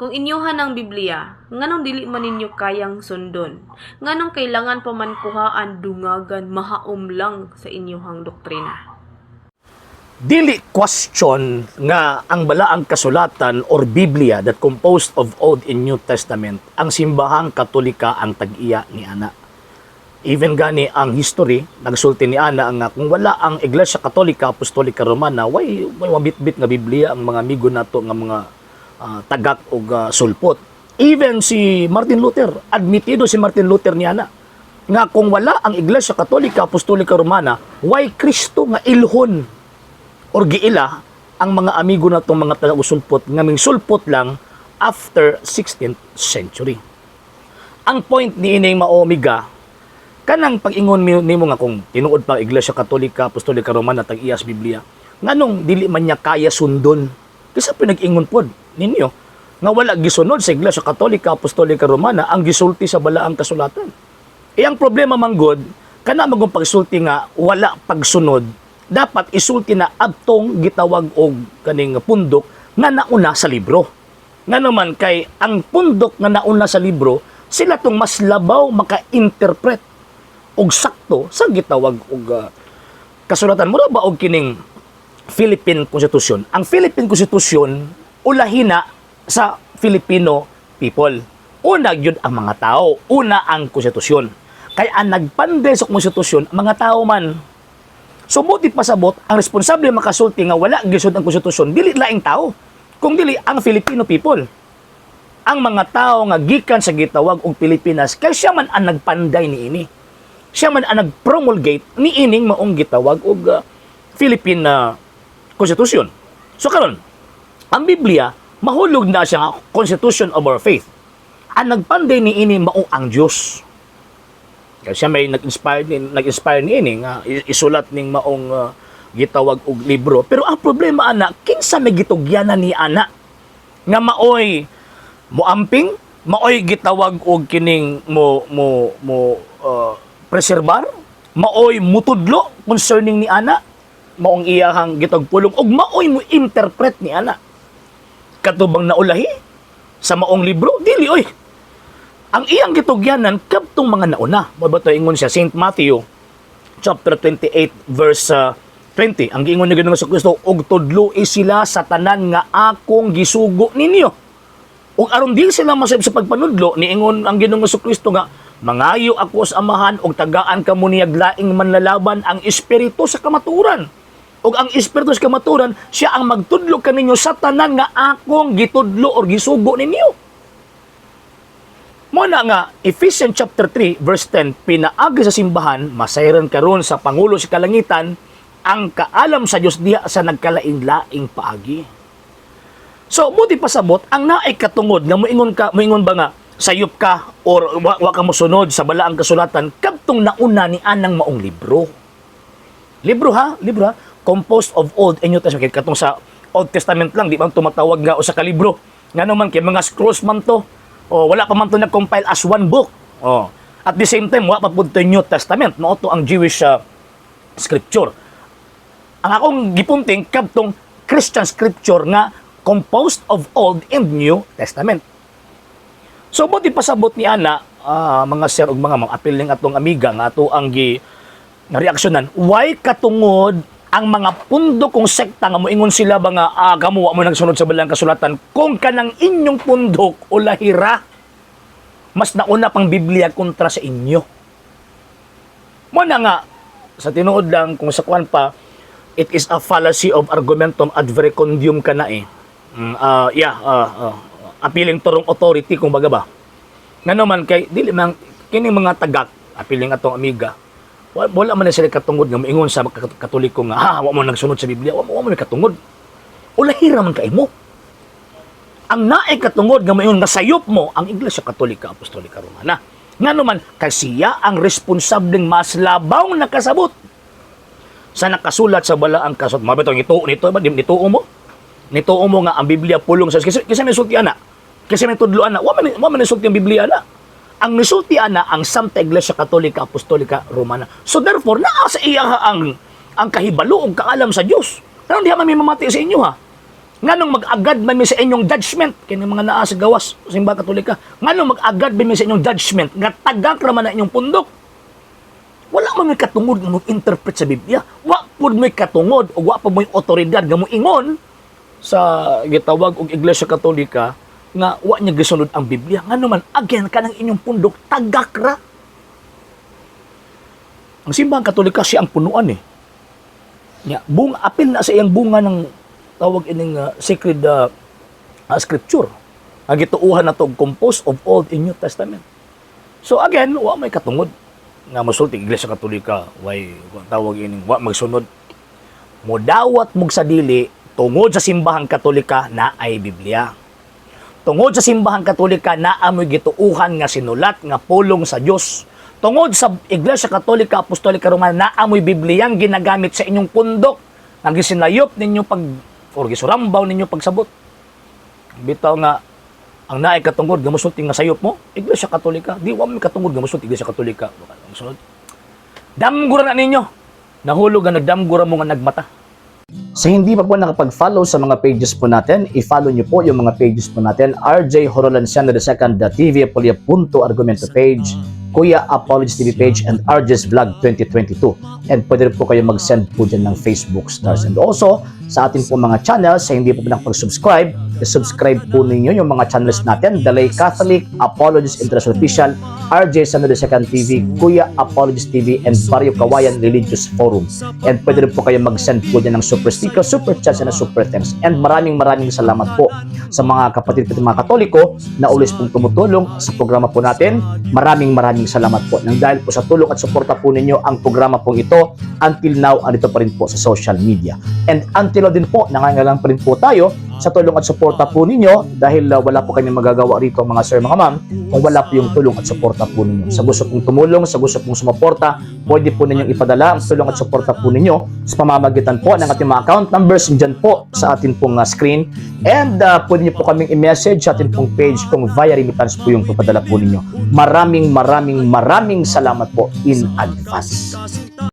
Kung inyuhan ang Biblia, nganong dili man ninyo kayang sundon? Nganong kailangan pa man kuhaan, dungagan, mahaom lang sa inyuhang doktrina? Dili question nga ang balaang kasulatan or Biblia that composed of Old and New Testament, ang Simbahang Katolika ang tag-iya ni ana. Even gani ang history nagsulti ni ana nga kung wala ang Iglesia Katolika Apostolika Romana, way mabitbit nga Biblia ang mga amigo nato nga mga tagak og sulpot. Even si Martin Luther, admitido si Martin Luther ni ana nga kung wala ang Iglesia Katolika Apostolika Romana, way Kristo nga ilhon or giila ang mga amigo natong mga taga-usulpot nga ming sulpot lang after 16th century. Ang point ni ining maomiga kanang pag-ingon nimo nga kung tinuod pa ang Iglesia Katolika Apostolika Romana tag-iya sa Biblia, nganong dili man niya kaya sundon? Kaysa pinag-ingon pod ninyo nga wala gisunod sa Iglesia Katolika Apostolika Romana ang gisulti sa balaang kasulatan. E ang problema manggod, kana magong pagsulti nga wala pagsunod, dapat isulti na adtong gitawag og kaning pundok nga nauna sa libro. Nga naman kay ang pundok nga nauna sa libro, sila tong mas labaw maka-interpret og sakto sa gitawag og kasulatan. Mura ba og kining Philippine Constitution? Ang Philippine Constitution ulahina sa Filipino people. Una gyud ang mga tao, una ang konstitusyon. Kay ang nagpande sa konstitusyon, mga tao man. So buti pasabot, ang responsable makasulti nga wala gisud ang konstitusyon, dili laing tao, kung dili ang Filipino people. Ang mga tao nga gikan sa gitawag og Pilipinas, kay siya man ang nagpanday niini. Siya man ang nagpromulgate niining maong gitawag og Philippine Constitution. So karon, ang Biblia mahulog na siya nga constitution of our faith. Ang nagpanday niini mao ang Dios. Kaya siya may nag-inspire niini nga isulat ning maong gitawag og libro. Pero ang problema ana, kinsa may gitugyanan ni ana nga maoy moamping, maoy gitawag og kining mo mo mo preserbar, maoy mutudlo concerning ni ana, maong iyahang gitawag pulong og maoy mo interpret ni ana? Katubang naulahi sa maong libro, dili oy. Ang iyang gitugyanan kadtong mga nauna. Mo ba to ingon siya Saint Matthew chapter 28 verse 20. Ang giingon ni Ginoong Kristo, "Og tudloi sila sa tanan nga akong gisugo ninyo." Ug aron di sila masayop sa pagpanudlo, niingon ang Ginoong Kristo nga mangayo ako sa Amahan ug tagaan kamo niyag laing manlalaban, ang Espiritu sa kamaturan. Ug ang Espiritu sa kamaturan, siya ang magtudlo kaninyo sa tanan nga akong gitudlo or gisugo ninyo. Mo na nga Ephesians chapter 3 verse 10, pinaagi sa simbahan masayran karon sa pangulo sa kalangitan ang kaalam sa Dios diha sa nagkalain-laing paagi. So buti pasabot, ang naay katungod nga moingon ka, moingon ba nga sayop ka or wa ka mosunod sa balaang kasulatan, kadtong nauna ni anang maong libro. Libro ha, libro ha, composed of Old and New Testament. Kay katong sa Old Testament lang di ba tumatawag nga usa ka libro? Ngano man kay mga scrolls man to. O wala pa man to nag-compile as one book. Oh. At the same time, wa pa pud to New Testament, mao to ang Jewish scripture. Ang akong gipunting kadtong Christian scripture nga composed of Old and New Testament. So buti pasabot ni ana, mga sir ug mga ma'am, apil ning atong amiga nga ato ang gi nga reaksyonan, why katungod ang mga pundo kung sekta nga moingon sila ba nga kamo wa mo nagsunod sa balang kasulatan kung kanang inyong pundok o lahira mas nauna pang Biblia kontra sa inyo? Mo na nga sa tinuod lang, kung sa kuan pa, it is a fallacy of argumentum ad verecundiam kana eh. Yeah, appealing to wrong authority kung baga ba. Ngano man kay dili man kini mga tagak, apiling atong amiga, wala man na sila katungod nga moingon sa Katoliko nga wa mo nagsunod sa Biblia, wa mo may katungod. Ulahira man kay mo. Ang naay katungod nga moingon nga sayop mo ang Iglesia Katolika Apostolika Romana. Ngano man kay siya ang responsableng mas labaw nakasabot sa nakasulat sa balaang kasulat. Mabitong ituo nito ba nituo mo? Nituo mo nga ang Biblia pulong sa kasi, kasi may sulti ana. Kasi may tudlo ana. Wa man sulti ang Biblia ana. Ang nisulti ana ang Santa Iglesia Katolika Apostolika Romana. So therefore, naa sa iya ang kahibalo ug kaalam sa Dios. Pero diha man may mamati sa inyo ha. Nganong mag-agad man mi sa inyong judgment kini mga naa sa gawas simbahan Katolika? Nganong mag-agad man mi sa inyong judgment nga tagak ra man na inyong pundok? Wala man may katungod nga mo-interpret sa Biblia. Wa pud may katungod o wa pa mo'y otoridad nga moingon sa gitawag og Iglesia Katolika nga wa niya gisunod ang Biblia. Ngano man, again, kanang inyong pundok tagak ra. Ang simbahan Katolika, siya ang punuan eh. Nya, bunga apil na sa iyang bunga ng tawag ining sacred scripture. Ang gituuhan na to composed of Old and New Testament. So again, wa may katungod nga mosulti Iglesia Katolika way tawag ining wa magsunod. Modawat mog sa dili, tungod sa simbahang Katolika na ay Biblia. Tungod sa simbahang Katolika na amoy gituuhan nga sinulat nga pulong sa Dios. Tungod sa Iglesia Katolika Apostolika Romana na amoy Bibliyang ginagamit sa inyong pundok nga gisinayop ninyo pag or gisurambaw ninyo pagsabot. Bitaw nga ang naay katungod nga mosulti nga sayop mo, Iglesia Katolika. Di wa may katungod nga mosulti Iglesia Katolika. Ang sunod. Damgura na ninyo. Nahulog nga nagdamgura mo nga nagmata. Sa hindi pa po nakapag-follow sa mga pages po natin, i-follow nyo po yung mga pages po natin. RJ Horolanciano II, the TV Apolia Punto Argumento page, Kuya Apologies TV page, and RJ's Vlog 2022. And pwede rin po kayo mag-send po dyan ng Facebook stars. And also, sa ating po mga channels, sa hindi po nakapag-subscribe, i-subscribe po ninyo yung mga channels natin: The Lay Catholic, Apologies International Official, RJ Sano II TV, Kuya Apologies TV, and Barrio Kawayan Religious Forum. And pwede rin po kayo mag-send po dyan ng super sticker, super chats, and super thanks. And maraming maraming salamat po sa mga kapatid po mga Katoliko na always pong tumutulong sa programa po natin. Maraming maraming salamat po. Nang dahil po sa tulong at suporta po ninyo, ang programa pong ito until now andito pa rin po sa social media. And until now din po, nangangailangan pa rin po tayo sa tulong at suporta po ninyo dahil wala po kami magagawa rito, mga sir, mga ma'am, kung wala po yung tulong at suporta po ninyo. Sa gusto pong tumulong, sa gusto pong sumuporta, pwede po ninyong ipadala ang tulong at suporta po ninyo sa pamamagitan po ng ating mga account numbers dyan po sa ating pong screen. And pwede niyo po kaming i-message sa ating pong page kung via remittance po yung papadala po ninyo. Maraming maraming maraming salamat po in advance.